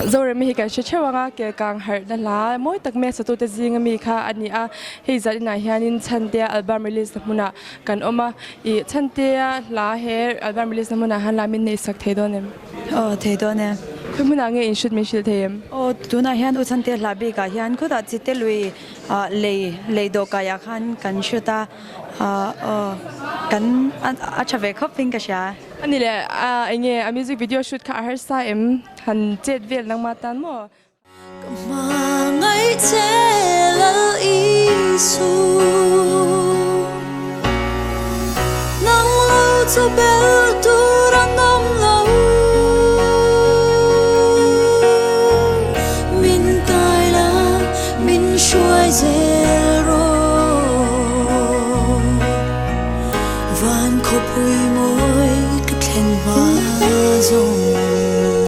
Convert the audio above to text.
Zoremi hi kan hre theuh ang a, Kelkang harhna hla mawi tak mai a satute zinga mi kha a ni a, hei zat inah hianin Chhantea album release na hmunah kan awm a, ih Chhantea hla he album release na hmunah hian la min neihsak thei dawn em? Aw thei dawn e. Khawi hmunah nge in shoot min hrilh thei em? Aw tunah hian U Chhantea hla bikah hian khutah Chite lui lei lei dawhkaiah khan kan shoot a, aw kan a tha ve khawp in ka hria. A ni leh a enge a music video shoot kha a harsa em han chet vel nangmah tan maw? Ka hmangaih che Lal Isu Nang lo chu bel tur.